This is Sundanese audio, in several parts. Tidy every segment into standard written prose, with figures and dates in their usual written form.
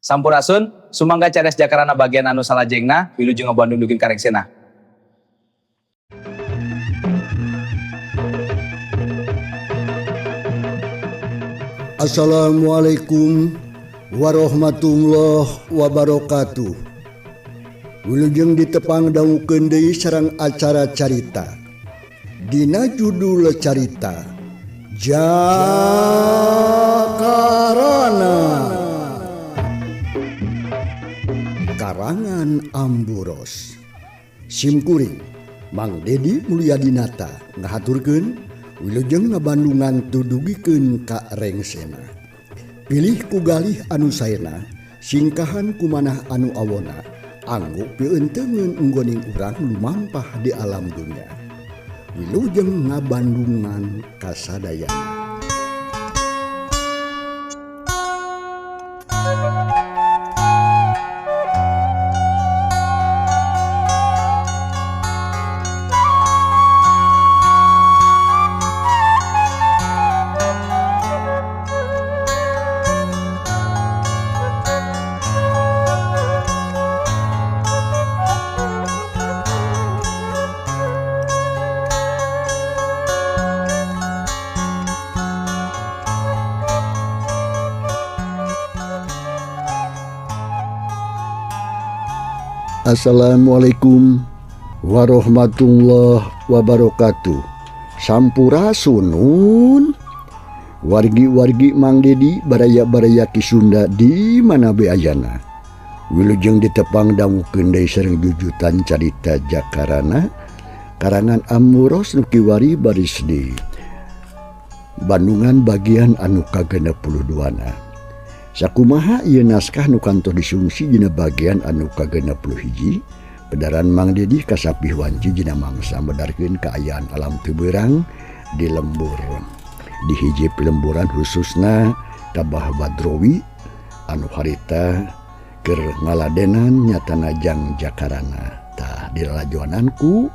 Sampurasun, sumangga cares jakarana bagian anu salajengna, wilujeng ngabandung dugin karengsena. Assalamualaikum warahmatullahi wabarakatuh. Wilujeng ditepang dangukeun deui sareng acara carita. Dina judul carita Jakarana. Karangan Amburos. Simkuring Mang Dedi Mulyadinata ngahaturkeun wilujeng ngabandungan tudugikeun ka rengsena. Pilih ku galih anu saena, singkahan kumanah anu awona, anggo pieunteuneun unggoning urang lumampah di alam dunya. Wilujeng ngabandungan kasadayana. Assalamualaikum warahmatullahi wabarakatuh. Sampurasunun. Wargi-wargi Mang Dedi baraya-baraya Ki Sunda di mana be ayana. Wilujeng ditepang dangukeun deui sareng jujutan carita Jakarana karangan Amuros nu kiwari baris di Bandungan bagian anu ka-62na. Sakumaha ieu naskah nu kantos disungsi dina bagian anu ka-61, pedaran Mang Dedi kasapih wanci dina mangsa medarkeun kaayaan alam teu beurang di lembur. Di hiji lemburan khususna ka Bah Badrowi anu harita keur ngaladenan nyatana jang Jakarana. Tah dilalajoanan ku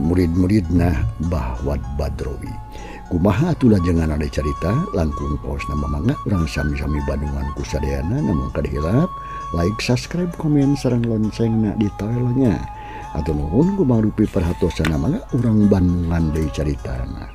murid-muridna Bah Badrowi. Kumaha atuh lajengan ada carita langkung paos nama mangga urang sami-sami bandungan ku sadayana, namun kada hilap like, subscribe, komen sareng loncengna di toelnya. Atuh nuhun kumarupi perhatosana mangga urang bandungan deui caritana.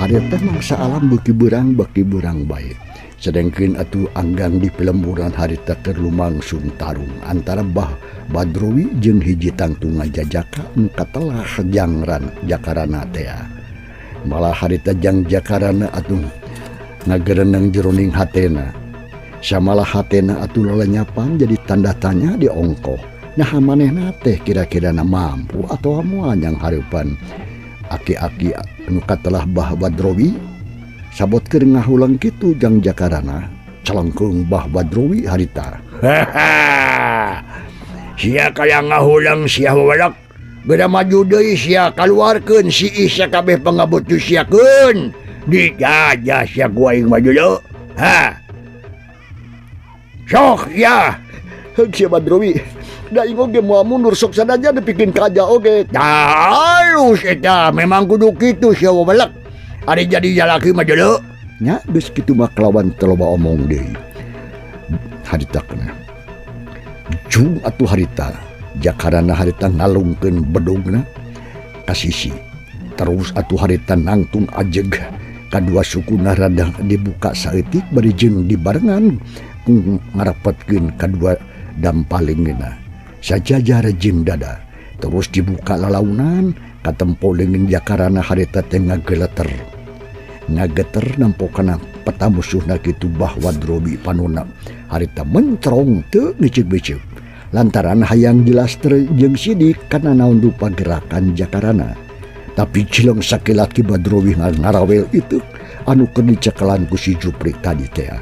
Harita mangsa alam beuki beurang bae. Sedengkeun atuh anggang di pelemburan harita keur lumangsung tarung antara Bah Badrowi jeung hiji tangtungan jajaka nu katelah jangran Jakarana tea. Malah harita jang Jakarana atuh ngagereneng jeroning hatena. Samalah hatena atuh lelenyapan jadi tanda tanya di ongkoh. Nah manehna teh kira-kirana mampu atawa moal yang hareupan aki-aki nu katelah Bah Badrowi. Sabot keur ngahulang kitu jang Jakarana, calengkeung Bah Badrowi harita. Sia kaya ngahulang sia wawalak, geura maju deui sia kaluarkeun si sia kabeh pangabut siakeun. Dijajah sia ku aing maju deui. Ha. Sok ya. Heug sia Badrowi. Da aing oge moal mundur sok sanajan dipikeun ka aja oge. Halus eta memang kudu kitu sia wawalak. Ari jadi jalaki mah deuleu. Nya geus kitu mah kelawan teu loba omong deui. Harita kena. Jung atuh harita. Jakarana harita ngalungkeun bedugna ka sisi. Terus atuh harita nangtung ajeg kadua sukuna rada dibuka saeutik bari jeung dibarengan ngarapetkeun kadua dampalingna. Sajajar jeung dada. Terus dibuka lalaunan katempo leungeun Jakarana harita teh ngageleter. Ngageter nampo kana peta musuhna kitu Bah Wadrowi panonna harita mentrong teu ngicik-bicik lantaran hayang jelas jeung sidik kana naon rupa gerakan Jakarana. Tapi cileng sakilat Ki Badrowi ngarawel itu anu keur dicekelan ku si Jupri tadi teh.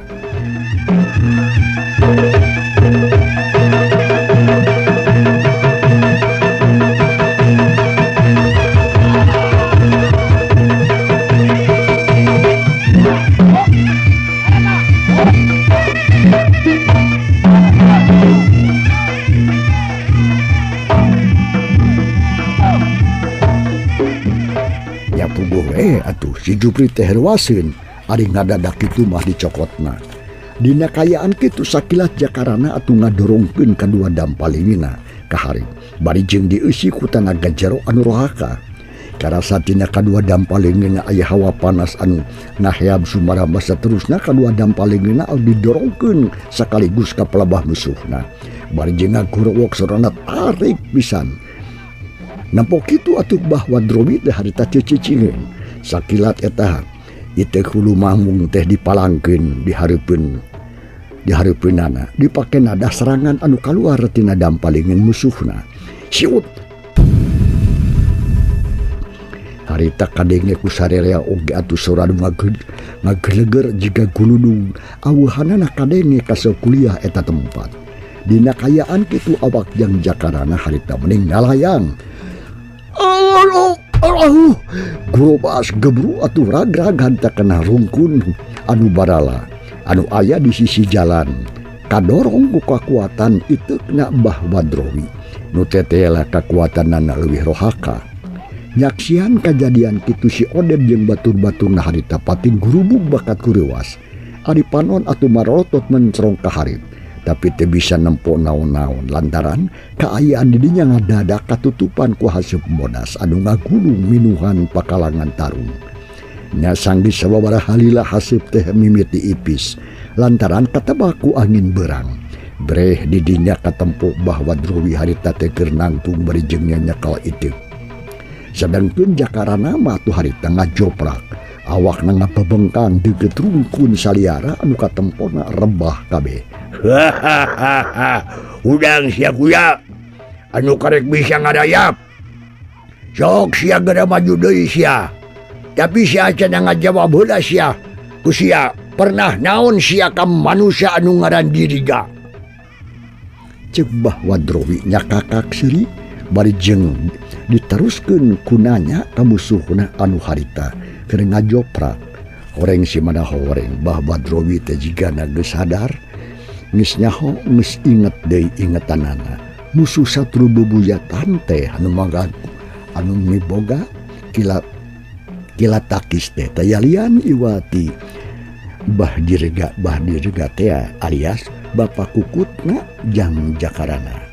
Atuh si Jupri teh ruaseun ari ngadadak kitu mah dicokotna. Dina kayaan kitu sakilat Jakarana atuh ngadorongkeun kadua dampalingina ka hareup bari jeung dieusi ku tanaga jero anu rohaka. Karasa tina kadua dampalingina aya hawa panas anu ngaheab sumaramba saterusna kadua dampalingina didorongkeun sakaligus ka pelabah musuhna. Bari jeung ngagorowok sorana tarik pisan. Nampo kitu atuh Bah Wadrowi teh harita cicicingeun. Sakilat eta ieu hulu mamung teh dipalangkeun dihareupeunana dipake nada serangan anu kaluar tina dampalingan musuhna. Siut harita kadenge ku sarerea oge atuh sora nu ngageleger jiga guludung awuhanana kadenge ka sakuliah eta tempat. Dina kayaan kitu awak jang Jakarana harita mending ngalayang. Allah Allah gurobas gebru atuh ragrag hantak kena rungkun anu barala anu aya di sisi jalan kadorong ku kakuatan iteukna Mbah Wadrowi nu tetela kakuatanana leuwih rohaka. Nyaksian kajadian kitu si Oded jeung batur-baturna harita pating gurubug bakat kureuwas. Ari panon atuh marotot mencrong ka hareup tapi teu bisa nempo naon-naon lantaran kaayaan didinya ngadadak katutupan ku haseup modas anu ngagulung minuhan pakalangan tarung. Nya sanggis sababaraha halila haseup teh mimiti ipis lantaran katebak ku angin berang. Breh didinya katempo Bah Wadrowi harita teh keur nangtung bari jeung nyakal iteuk. Sedangkeun Jakarana mah atuh harita ngajoprak awakna ngabebengkang deukeut rungkun saliara anu katempona rebah kabeh. Hahaha, udang sia kuya anu karek bisa ngadayap. Sok sia geura maju deui sia. Tapi sia cenah ngajawab heula sia. Ku sia pernah naon sia ka manusia anu ngaran Dirga. Ceuk Bah Wadrowi nyakakak seuri bari jeung diteruskeun kunanya ka musuhna anu harita keur ngajoprak. Horeng si mana horeng Bah Wadrowi teh jigana geus sadar geus nyaho geus inget deui ingetanana. Musuh satru bubuyatan teh anu mangga anu miboga kilat kilatakis teh tayalian iwati Bah Dirga teh alias Bapak Kukutna jang Jakarana.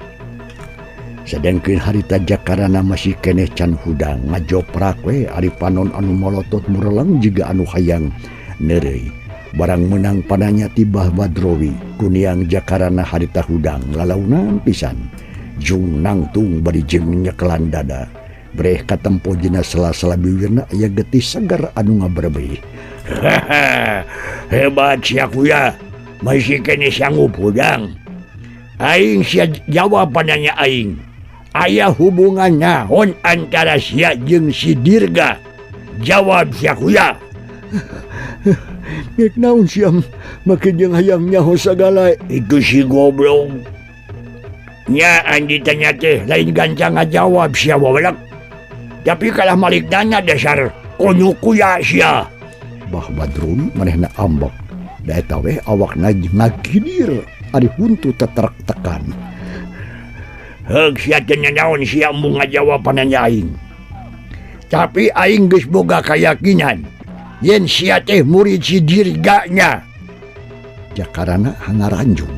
Sedangkeun harita Jakarana masih keneh can hudang ngajoprak we ari panon anu molotot mureleng jiga anu hayang neureuy. Barang menang pananya ti Bah Wadrowi kuniang Jakarana harita hudang lalaunan pisan. Jung nangtung bari jeung nyekelan dada. Breh katempo dina sela-sela biwirna aya getih seger anu ngaberebih. Hebat sia kuya, masih keneh sanggup hudang. Aing sia jawab pananya aing. Aya hubungan naon antara sia jeung si Dirga? Jawab sia kuya. Nek naon sia make jeung hayang nyaho sagala. Itu si goblok. Nya andi tanya teh lain gancang ngajawab sia wawelek. Tapi kalah malik nanya dasar konyu kuya sia. Bah Badrowi manehna ambek. Da eta we awakna ngagidir ari huntu tetrek tekan. Heug sia teh naon sia embung ngajawab pananya aing. Tapi aing geus boga kayakinan yen sia teh murid si Dirganya. Jakarana hangaranjung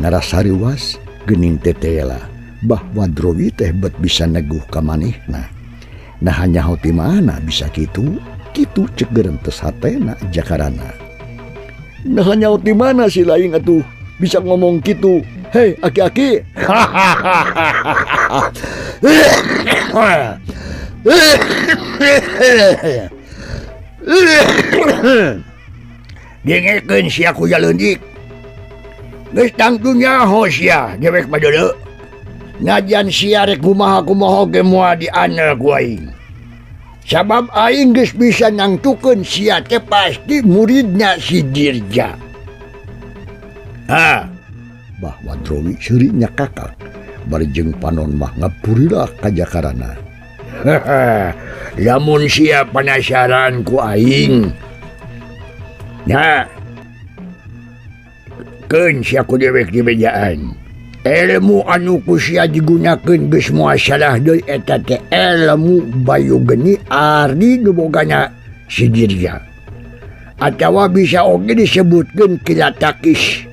ngarasa riwas geuning tetela. Bah Wadrowi teh bet bisa neguh ka manehna. Nah nyaho ti mana bisa kitu? Kitu cek gerentes hatena Jakarana. Nah nyaho ti mana si lain atuh bisa ngomong kitu? Hei aki-aki. Dengekeun sia ku jaleundik. Geus tangtu nyaho sia dewek mah deuleu. Najan sia rek kumaha-kumaha ge moal diandel ku aing. Sabab aing geus bisa nangtukeun sia teh pasti muridna si Dirja. Ha, Bah Wadrowi seuri nyakakak bari jeung panon mah ngapurilah ka Jakarana. Lamun sia panasaran ku aing. Nah, keun sia ku dewek dibejaan. Ilmu anu ku sia digunakeun geus moal salah deui eta teh ilmu Bayu Geni ari nu bogana si Dirja. Atawa bisa oge disebutkeun Kilatakis.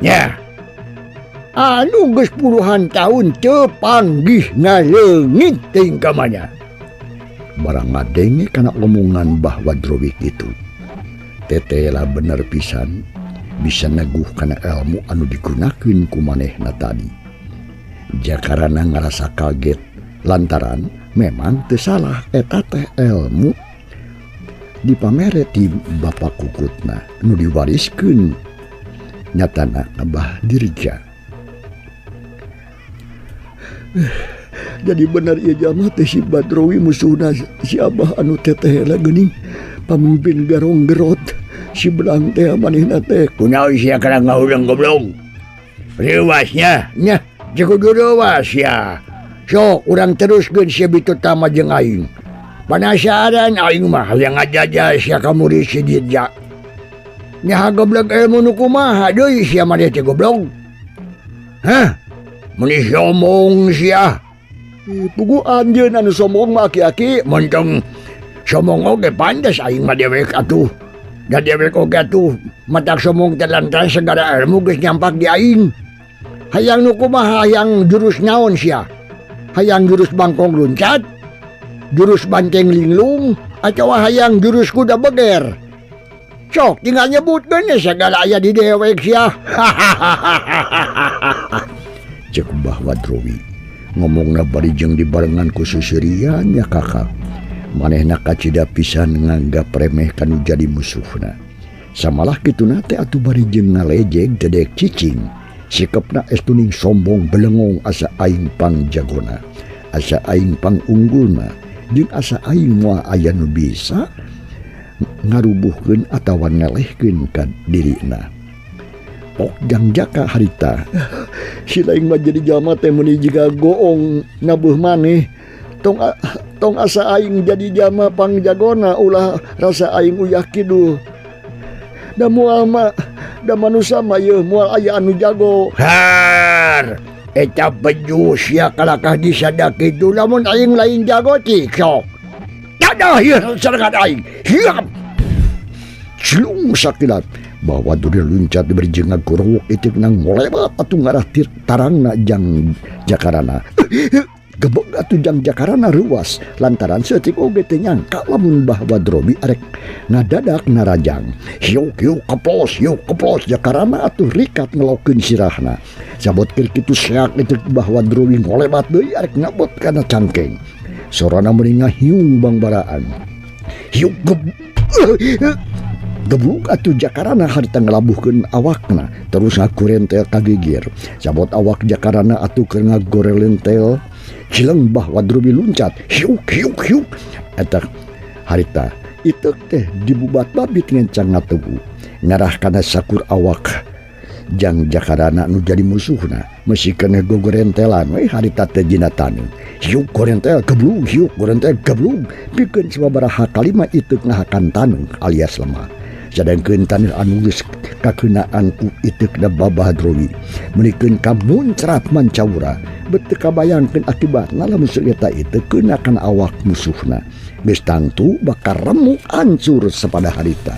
Nya. Anu geus puluhan tahun teu panggih ngaleungit teuing ka mana. Barang ngadenge kana omongan Bah Wadrowi kitu. Tetela bener pisan bisa neguh kana ilmu anu digunakeun ku manehna tadi. Jakarana ngarasa kaget lantaran memang teu salah eta teh ilmu dipamere ti bapak kukutna nu diwariskeun nyatana Abah Dirja. Jadi bener ieu jalma teh si Badrowi musuhna si Abah anu tetehela geuning pamimpin garong gerot si belang teh manehna teh. Kunaon sia kana ngahuleng goblok. Reuasnya nya kudu reuas sia. Sok urang teruskeun sia bitutama jeung aing. Panasaran aing mah hayang ngajajah sia ka murid si Dirja. Nya goblok ilmu nu kumaha deui sia maneh teh goblok. Hah? Meni sombong sia. Pugu anjeun anu sombong mah aki-aki. Menteng sombong oge pantes aing mah dewek atuh. Da dewek oge atuh matak sombong teh lantaran segala ilmu geus nyampak di aing. Hayang nu kumaha hayang jurus naon sia? Hayang jurus bangkong luncat, jurus banteng linglung, atawa hayang jurus kuda beger? Sok tinggal nyebutkeun segala aya di dewek sia. Cek Bah Wadrowi ngomongna bari jeung dibarengan ku susurian nya kakak. Manehna kacida pisan nganggap remeh kanu jadi musuhna. Samalah kituna teh atuh bari jeung ngalejeg dedek cicing. Sikepna estuning sombong belengong asa aing pangjagona, asa aing pangunggulna, jeung asa aing moal aya nu bisa ngarubuhkeun atawa ngelehkeun ka dirina. Pok jang jaka harita. Si lain mah jadi jalma teh meuni jiga goong nabuh maneh. Tong asa aing jadi jalma pangjagona ulah rasa aing uyah kidul. Da moal mah da manusa mah yeuh moal aya anu jago. Har, eta beju sia kalakah disadak kitu lamun aing lain jago cik sok. Dadah ieu serangan aing. Hiap. Cilung sakilat. Bahwa duri luncat diberi jeung ngagorowok itik nang molebat atuh ngarah tarangna jang Jakarana. Gebeg atuh jang Jakarana reuas lantaran saeutik oge teu nyangka lamun Bah Wadrowi arek ngadadak narajang. Hiuk hiuk keplos hiuk keplos Jakarana atuh rikat ngelokeun sirahna. Sabot keur kitu seak itik Bah Wadrowi molebat deui arek ngabot kana cangkeng. Sorana meuni ngahiung bangbaraan. Hiuk geblug atuh Jakarana harita ngelabuhkeun awakna terus ngakurentel ka gigir. Sabot awak Jakarana atuh keur ngagorelentel cileng Bah Wadrowi luncat hiuk hiuk hiuk eta harita iteuk teh dibubat babit ngencang ngatugu ngarah kana sakur awak jang Jakarana nu jadi musuhna mesi keneh gogorentelan we harita teh dina taneuh. Hiuk gorentel geblug hiuk gorentel geblug pikeun sababaraha kalima iteuk ngahakan taneuh alias lemah. Sadangkeun taneuh anu geus kakeunaan ku iteukna Babah Drowi meunikeun kamuncrat mancawura bet teu kabayangkeun akibatna lamun eta iteuk keuna kana awak musuhna geus tangtu bakal remuk hancur sapada harita.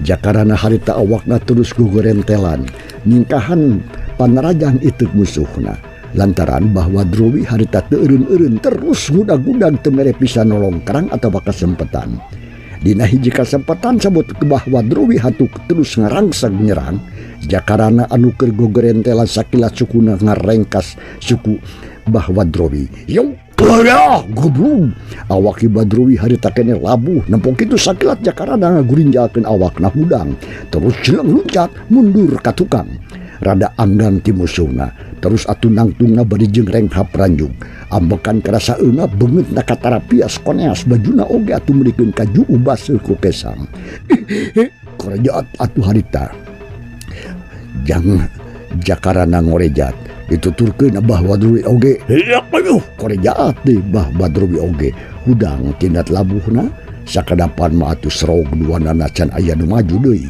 Jakarana harita awakna terus gogorentelan ningkahan panarajang iteuk musuhna lantaran bahwa Drowi harita teu eureun-eureun terus ngudag-gudag teu mere pisan nolong kerang atawa kasempetan. Dina hiji kasempatan sabot Bah Wadrowi hatuk terus ngarangseg nyerang Jakarana anu keur gogorentelan sakilat sukuna ngarengkas suku Bah Wadrowi. Yo Wadah, goblok. Awak Ki Badrowi harita keneh labuh nempo kitu sakilat Jakarana ngagurinjakeun awakna hudang. Terus jeleng luncat mundur ka tukang. Rada anggang ti musuhna, terus atuh nangtungna bari jeung renghap ranjug. Ambekan karasa eungap beungeutna katarapias koneas bajuna oge atuh meulikeun ka juu baseuh ku kesang. Korejat atuh harita. Jang Jakarana ngorejat dituturkeun Abah Badrowi oge. Aduh, korejat deui Bah Badrowi oge. Hudang tindat labuhna sakadapan mah atuh serog duanana can aya nu maju deui.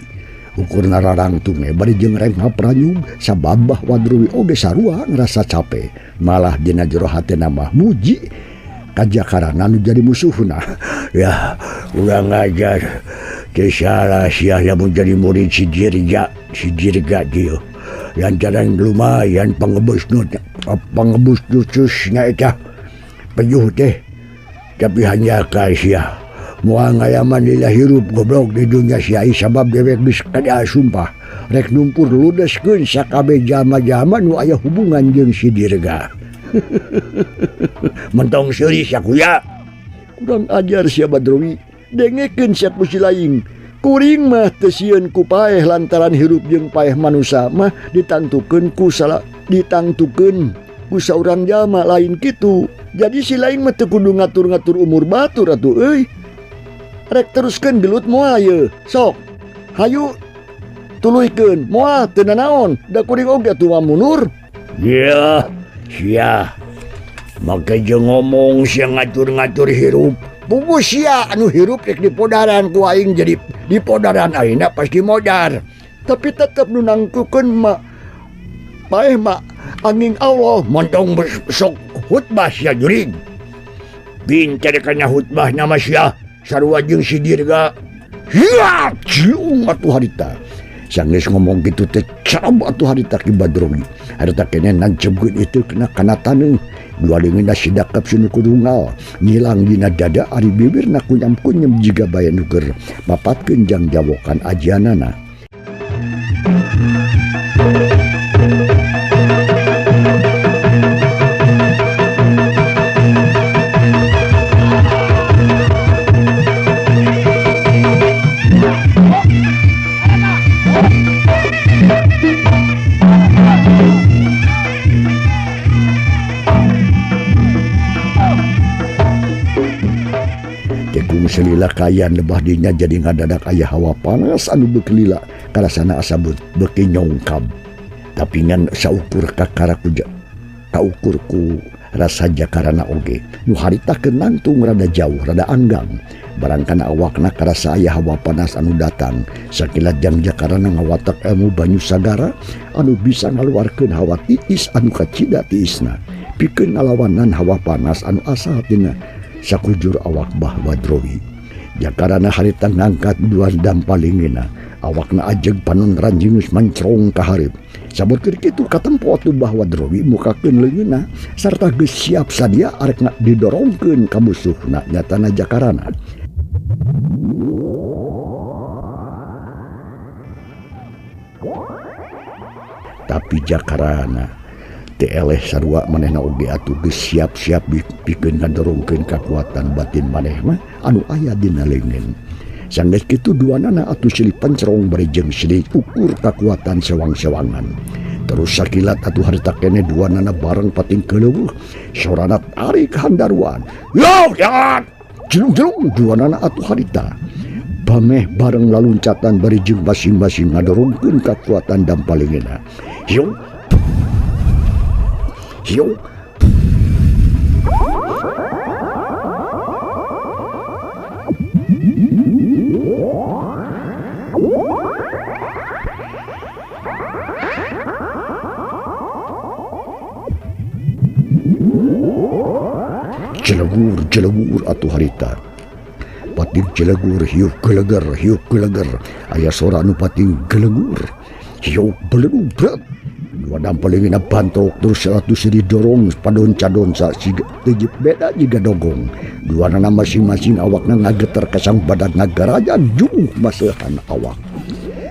Ukurna rarangtung bari jeung renghap ranyug sabab Bah Badrowi oge sarua ngerasa capek. Malah dina jero hatena mah muji ka Jakarana nu jadi musuhna. Ya, urang ajar teu salah sia lamun jadi murid si Dirga, si Dirga dieu. Lantaran lumayan pangebus cucusna eta pejuh teh. Tapi hanjakal sia. Moal ngalaman lila hirup goblok di dunia sia sabab dewek geus kada sumpah rek numpur ludeskeun sakabeh jalma-jalma nu aya hubungan jeung si Dirga. Mentong seuri sia kuya. Kurang ajar sia Badrowi, dengekeun sia ku si laing. Kuring mah teu sieun ku paeh lantaran hirup jeung paeh manusa mah ditangtukeun ku salah ditangtukeun ku saurang jalma lain kitu. Jadi si laing mah teu kudu ngatur-ngatur umur batur atuh euy. Rek teruskeun gelut moal ye. Sok. Hayu tuluykeun moal teu nanaon da kuring oge atuh mah mundur. Ya, sia. Make jeung ngomong sia ngatur-ngatur hirup. Puguh sia anu hirup rek dipodaran ku aing jadi dipodaran ayeuna pasti modar. Tapi tetep nu nangtukeun mah paeh mah angin Allah. Montong sok khutbah sia jurig. Pintar kana khutbah nama sia. Sarua jeung si Dirga. Hiya, ciung atuh harita. Sanggeus ngomong kitu teh cab atuh harita Ki Badrowi. Harita keneh nancebkeun itu kena kana taneuh. Dua leungeunna sidakep sinu kudungal. Nyilang dina dada ari bibirna kunyam-kunyam jiga bae nu keur mapatkeun jang jawokan ajianana. Selila kayan lebah dinya jadi ngadadak aya hawa panas anu beuki lila karasana asa beuki nyongkab. Tapi ngan saukur kakara ku kaukur ku rasa Jakarana oge nu harita keur nangtung rada jauh rada anggang. Barang kana awakna karasa aya hawa panas anu datang sakilat jang Jakarana ngawatak ilmu banyu sagara anu bisa ngaluarkeun hawa tiis anu kacida tiisna pikeun ngalawanan hawa panas anu asal tina sakujur awak Bah Badrowi. Jakarana harita ngangkat dua dampalingina awakna ajeg panon ranjingus mancrong ka hareup. Sabot keur kitu katempo atuh Bah Badrowi mukakeun leungeunna sarta geus siap sadia arek didorongkeun ka musuhna nyatana Jakarana. Tapi Jakarana teu eleh sarua manehna oge atuh geus siap-siap pikeun ngadorongkeun kakuatan batin manehna anu aya dina leungeun. Sanggeus kitu duanana atuh silih pencrong bari jeung silih ukur kakuatan sewang-sewangan. Terus sakilat atuh harita keneh duanana bareng pating keuleuh, sorana tarik handaruan. Yo, ya! Jelung-jelung duanana atuh harita. Bameh bareng laluncatan bari jeung masing-masing ngadorongkeun kakuatan dampalingeuna. Hiung hiung jelegur jelegur atuh harita. Pating jelegur hiup geleger hiup geleger aya sora anu pating gelegur hiup beledug bret. Dua dampalingina bantrok terus seratus didorong padonca-donca siga teu beda jiga dogong. Dua nana masing-masing awakna ngageter kasang badan ngagarajan jumuh maseuhan awak.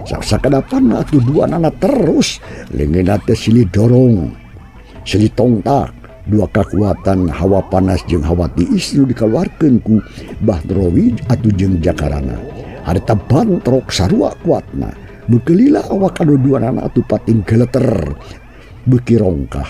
Sakadapan atuh dua nana terus leungeunna teh silih dorong silih tongtak. Dua kakuatan hawa panas jeung hawa tiis nu dikaluarkeun ku Bahdrowi atuh jeung Jakarana. Harita bantrok sarua kuatna. Beuki lila awak anu duanana atuh pating geleter beuki rongkah.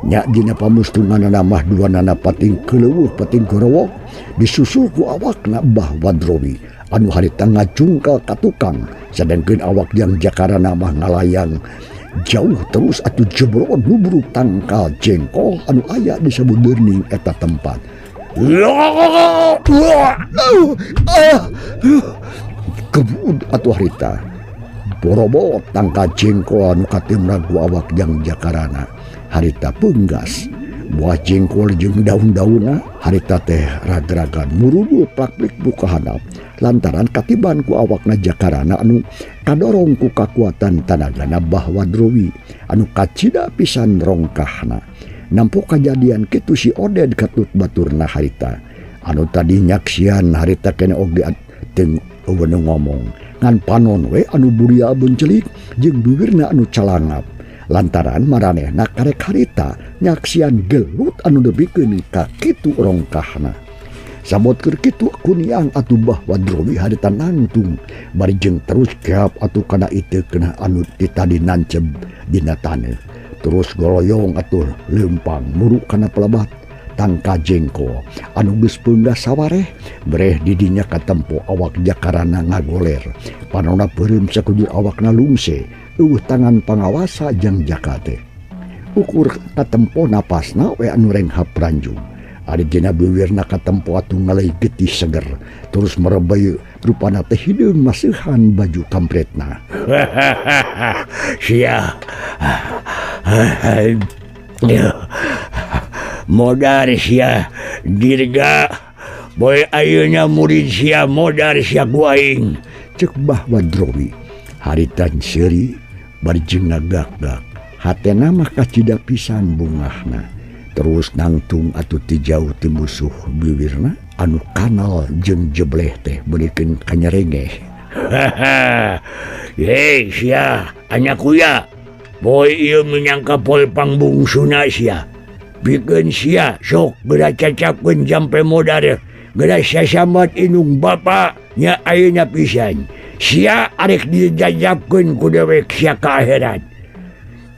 Nya dina pamustunganana mah duanana pating keuleueuh pating gorowok disusul ku awakna Bah Wadrowi anu harita ngacungkal ka tukang sadengkeun awak jang Jakarana mah ngalayang jauh terus atuh jebrod nubruk tangkal jengkol anu aya di sabudeurning eta tempat. Kebud atuh harita borobot tangkal jengkol anu katimrag ku awak jang Jakarana. Harita penggas buah jengkol jeung daun-daunna harita teh ragragan murudul plakplik buka handap lantaran katiban ku awakna Jakarana anu kadorong ku kakuatan tanagana Bah Wadrowi anu kacida pisan rongkahna. Nampo kajadian kitu si Oded katut baturna harita anu tadi nyaksian harita kene oge teu eueuh ngomong ngan panon we anu buria bencelik jeung bibirna anu calangap lantaran maranehna karek harita nyaksian gelut anu nepikeun ka kitu rongkahna. Sabot keur kitu kuniang atuh Bah Wadrowi harita nangtung bari jeung terus keap atuh kana iteukna anu ti tadi nanceb dina taneuh. Terus goloyong atuh leumpang muruk kana pelebat tangka jengkol anu geus peunggas sawareh breh di dinya katempo awak Jakarana ngagoler panona peureum sakujur awakna lungse eueuh tangan pangawasa jang Jaka teh. Ukur katempo napasna we anu renghap ranjung. Ari dina beuwirna katempo atuh ngaleuy getih seger terus merebay rupana teh hideung maseuhan baju kampretna. Sia modar sia dirga boy ayeuna murid sia modar sia ku aing cek Bah Wadrowi. Harita seuri bari jeung ngagak-gak hatena mah kacida pisan bungahna. Terus nangtung atuh ti jauh ti musuh bibirna anu kanal jeung jebleh teh beulikeun kanyerengeh. Hei sia anya kuya boy ieu menyangka pol pangbungsuna sia pikeun sia sok geura cacapkeun jampe modar geura sasambat indung bapa nya ayeuna pisan sia arek dijajapkeun ku dewek sia ka akhirat.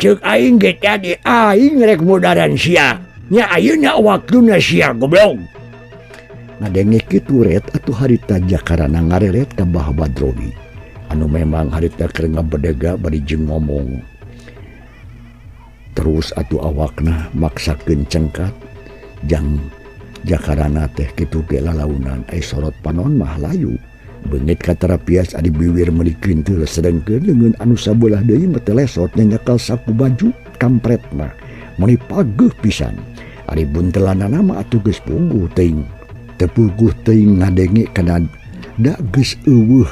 Ceuk aing ge tadi aing rek modaran sia nya ayeuna waktuna sia goblok. Ngadenge kitu ret atuh harita Jakarana ngareret ka Bah Wadrowi anu memang harita keur ngabedega bari jeung ngomong. Terus atuh awakna maksakeun cengkat jang Jakarana teh kitu ge lalaunan ai sorot panon mah layu. Beungit katarapias adi biwir meuli kintul sedengkeun leungeun anu sabelah deui mah teh lesot nyanyakal saku baju kampretna meuni pageuh pisan. Ari buntelanana mah atuh geus puguh teuing teu puguh teuing ngadenge kana da geus eueuh.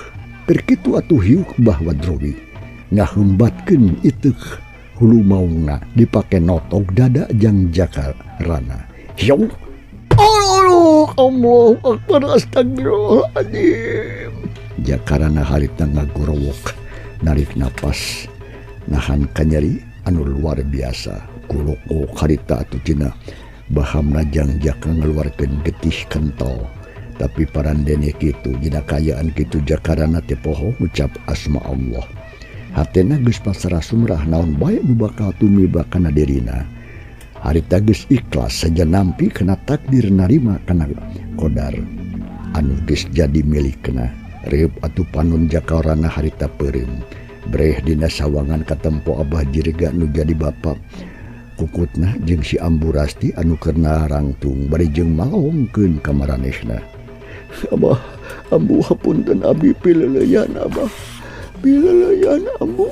Keur kitu atuh hiuk Bah Wadrowi ngahembatkeun iteuk hulu maungna dipake notog dada jang Jakarana. Hiu Allah Akbar astagfirullahaladzim. Jakarana harita ngagorowok narik napas nahan kanyeri anu luar biasa. Kuloko harita atuh tina bahamna jang Jaka ngeluarkeun getih kental. Tapi parandene kitu dina kaayaan kitu Jakarana teh poho ngucap asma Allah. Hatena geus pasrah sumrah naon bae nu bakal tumiba kana dirina. Harita geus ikhlas saja nampi kana takdir narima kana qadar anu geus jadi milikna. Reup atuh panon Jakarana harita peureum breh dina sawangan katempo Abah Jirga nu jadi bapak kukutna jeung si Ambu Rasti anu keur narangtung bari jeung malongkeun ka maranehna. Abah ambu hapunten abdi pileuleyan abah pileuleyan ambu.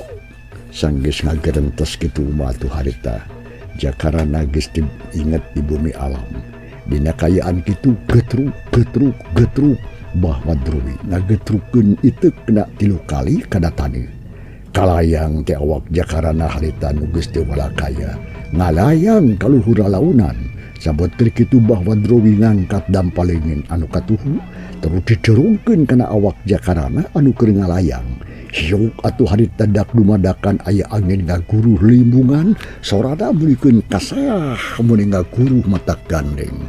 Sanggeus ngagerentes kitu mah atuh harita Jakarana geus diinget di bumi alam. Dina kaayaan kitu getruk getruk getruk Bah Wadrowi ngagetrukeun iteuk kena 3 kali kana taneuh. Kalayang teh awak Jakarana harita nu geus teu walakaya ngalayang ka luhur lalaunan. Sabot keur kitu Bah Wadrowi ngangkat dampaleungeun anu katuhu terus dicerungkeun kana awak Jakarana anu keur ngalayang. Hiuk atuh harita dak dumadakan aya angin ngaguruh limbungan sorana meunikeun kaseah mun ngaguruh mata gandeng.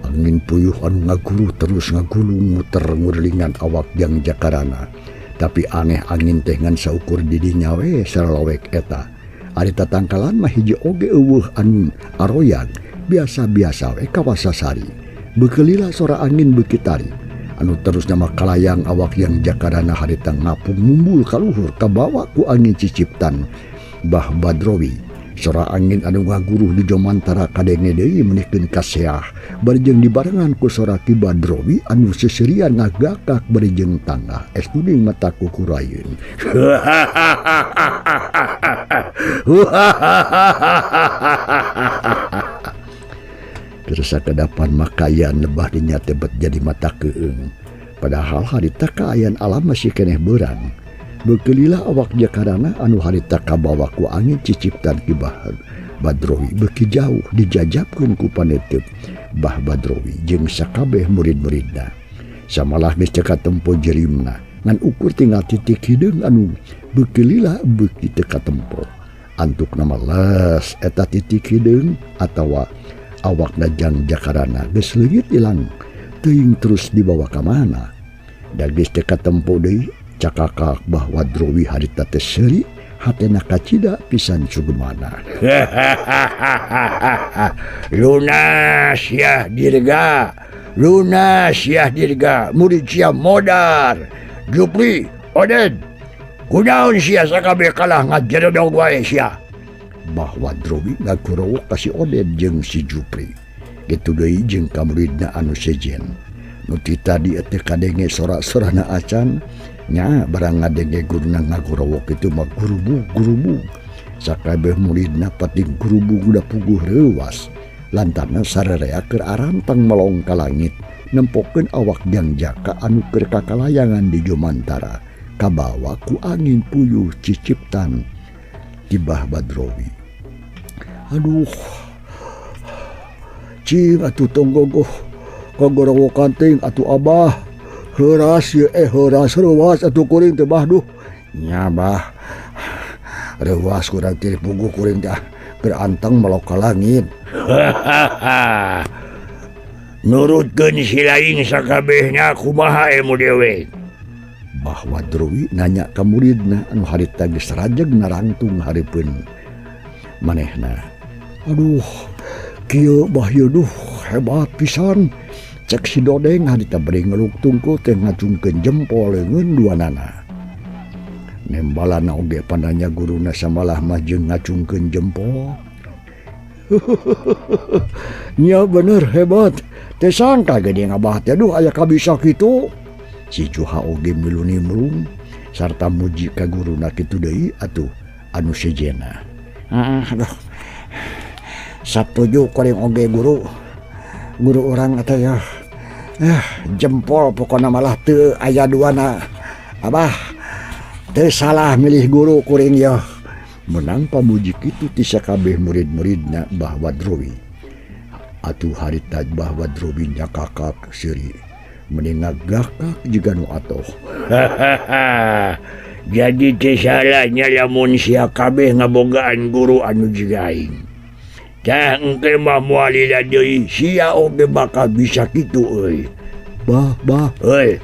Angin puyuh anu ngaguruh terus ngagulung muter ngurilingan awak Jang Jakarana. Tapi aneh angin teh ngan saukur di dinya we saralawek eta. Ari tatangkalan mah hiji oge eueuh anu aroyag biasa-biasa we kawasasari. Beukeulila sora angin beuki tari anu terus nama kalayang awak Yang Jakarana harita ngapung mumbul kaluhur kabawa ku angin ciciptan Bah Badrowi. Sora angin anu ngaguruh di jomantara kadenge deui meunikeun kaseah bari jeung dibarengan ku sora Ki Badrowi anu seserian ngagakak bari jeung tangah es kuning mata kukurayeun. Terus sakadapan makayan lebah dinya tebet jadi mata keung. Padahal harita kaayaan alam masih keneh beurang. Beukeulila awak Jakarana anu harita kabawa ku angin ciciptan Ki Badrowi beuki jauh dijajabkeun ku panetep Bah Badrowi jeung sakabeh murid-muridna. Samalah geus teu katempo jerimna ngan ukur tinggal titik hideung anu beukeulila beuki teu katempo. Antukna mah les eta titik hideung atawa awakna Jang Jakarana geus leungit ilang teuing terus dibawa ka mana. Da geus teu katempo deui cakakak Bah Badrowi harita teh seuri hatena kacida pisan sugemana. Lunas yah dirga, lunas yah dirga, murid sia modar. Jupri, Oded, kunaon sia sakabeh kalah ngajeredog wae sia. Bah Badrowi ngagorowok ka si Oded jeung si Jupri. Kitu deui jeung ka muridna anu sejen. Nu ti tadi teh kadenge sora-sorana acan. Nya barang ngadenge guruna ngagorowok itu mah gurubug-gurubug. Sakabeh muridna pating gurubug udah puguh reuwas. Lantarna sararea keur arantang melong ka langit nempokeun awak Jang Jaka anu keur kakalayangan di jomantara kabawa ku angin puyuh ciciptan ti Bah Badrowi. Aduh, cing atuh tong gogoh kagorowokan ting atuh abah. Heuras ye heuras reuwas atuh kuring teh bah duh. Nya bah. Reuwas kurang teh puguh kuring teh keur anteng melok ka langit. Nurutkeun si lain sakabehna kumaha ilmu dewe. Bah Badrowi nanya ka muridna anu harita geus rajeg narangtung hareupeun manehna. Aduh, kieu bah ieu duh hebat pisan. Cek si Dodeng harita bari ngeluk tungku teh ngacungkeun jempol leungeun duanana. Nembalana oge pananya guruna samalah mah jeung ngacungkeun jempol. Nya bener hebat. Teu sangka geuning abah teh duh aya kabisa kitu. Si Juha oge milu nimbrung sarta muji ka guruna kitu deui atuh anu sejena. Aduh. Satuju kuring oge guru. Guru urang eta ya. Jempol pokona malah teu aya duana. Abah teu salah milih guru kuring ya. Menang pamuji kitu ti sakabeh murid-muridna Bah Badrowi. Atuh harita Bah Badrowi nyakakak seuri meni ngagakak jiga nu atoh. Jadi teu salahnya lamun sia kabeh ngabogaan guru anu jiga aing. Tah engke mah moal lila deui sia oge bakal bisa kitu euy. Bah bah euy.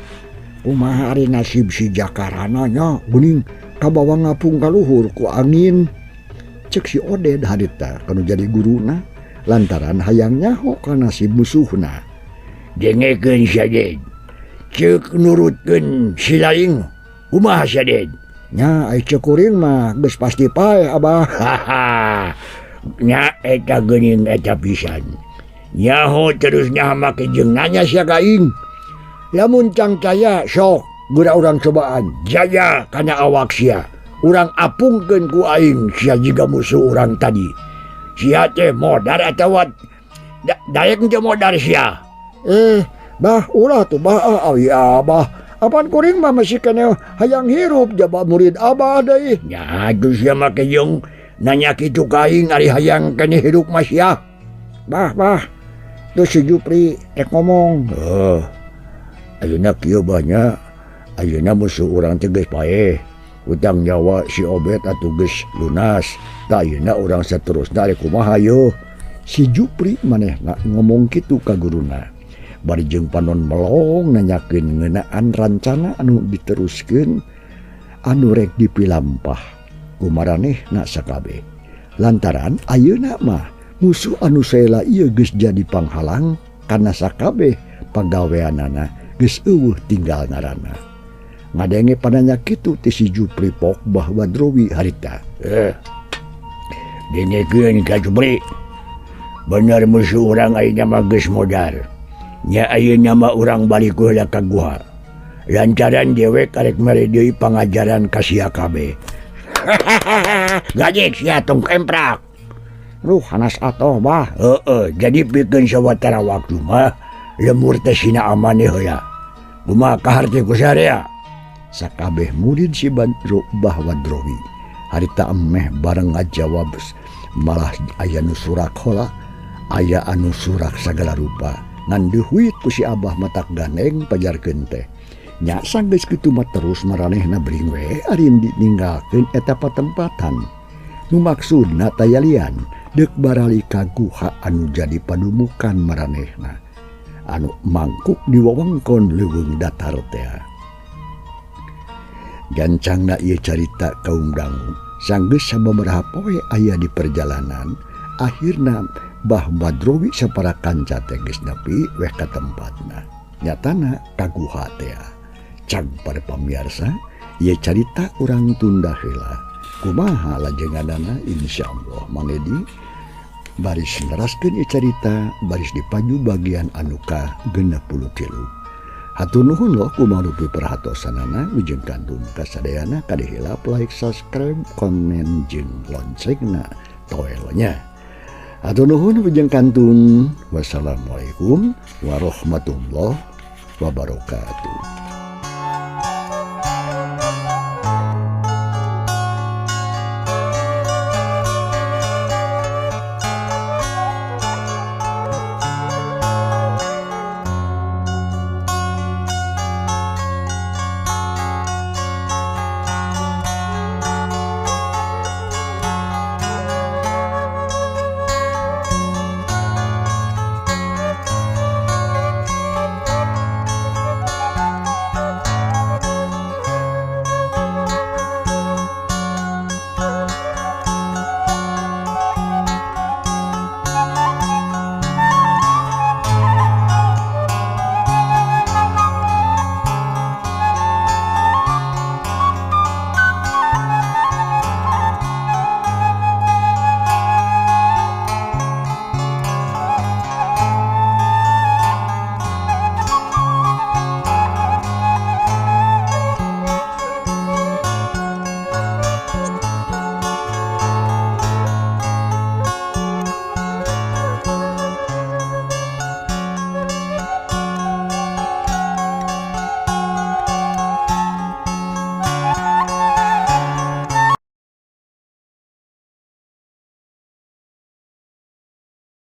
Kumaha ari nasib si Jakarana nya geuning kabawa ngapung ka luhur ku angin. Cek si Oded harita kanu jadi guruna lantaran hayang nyaho ka nasib musuhna. Dengekeun sia Ded. Ceuk nurutkeun si lain kumaha sia Ded? Nya ai ceuk kuring mah geus pasti paeh abah. Nya eta geuning eta pisan. Nyaho terus nyaha make jeung nanya sia ka aing. Lamun cangcaya sok geura urang cobaan jaya kana awak sia. Urang apungkeun ku aing sia jiga musuh urang tadi. Sia teh modar atawa daek teh modar sia. Bah ulah tuh bah ah, ya abah. Apan kuring mah masih keneh hayang hirup jaba murid abah deui. Nya atuh sia make jeung nanya kitu ka aing ari hayang keneh hirup mah sia. Bah bah. Terus si Jupri rek ngomong. Heuh. Ayeuna kieu banyak. Ayeuna musuh urang teh geus paeh. Utang nyawa si Obet atuh geus lunas. Tah ayeuna urang saterusna rek kumaha yeuh. Si Jupri manehna ngomong kitu ka guruna. Bari jeung panon melong nanyakeun ngeunaan rancana anu diteruskeun anu rek dipilampah ku maranehna sakabeh. Lantaran ayeuna mah musuh anu saela ieu geus jadi panghalang kana sakabeh pagaweanana geus eueuh tinggal ngaranna. Ngadenge pananya kitu ti si Jupri pok Bah Badrowi harita. Dengekeun ka Jupri. Bener musuh urang ayeuna mah geus modar. Nya ayeuna mah urang balik heula ka guha. Lantaran dewek arek mere deui pangajaran ka sia kabeh. Gajek sia tong emprak. Ruh hanas atoh bah. Heeh, jadi pikeun sawatara waktu mah lemur teh sina amane heula. Kumaha kaharti ku sarea? Sakabeh murid si Bah Badrowi harita emeh bareng ngajawab malah aya nu surak heula, aya anu surak sagala rupa. Ngan dihuit ku si Abah matak gandeng pajarkeun teh. Nya sanggeus kitu mah terus maranehna bring we ari ninggalkeun eta patempatan. Nu maksudna tayalian deuk barali ka guha anu jadi padumukan maranehna. Anu mangkuk di wewengkon leuweung datar teh. Gancangna ieu carita kaum dangu sanggeus sababaraha poe aya di perjalanan, akhirna Bah Badrowi sapara kanca teh geus nepi weh ka tempatna. Nyatana ka guha teh. Cag para pamiarsa, ieu carita urang tunda heula. Kumaha lajenganana insyaallah Mang Edi baris neraskeun ieu carita baris dipaju bagian anu ka 63. Hatur nuhun loh kumarupi perhatosanana wilujeng kantun kasadayana kade hilap like, subscribe, komen jeung loncengna toelnya. Hatur nuhun wilujeng kantun. Wassalamualaikum warahmatullahi wabarakatuh.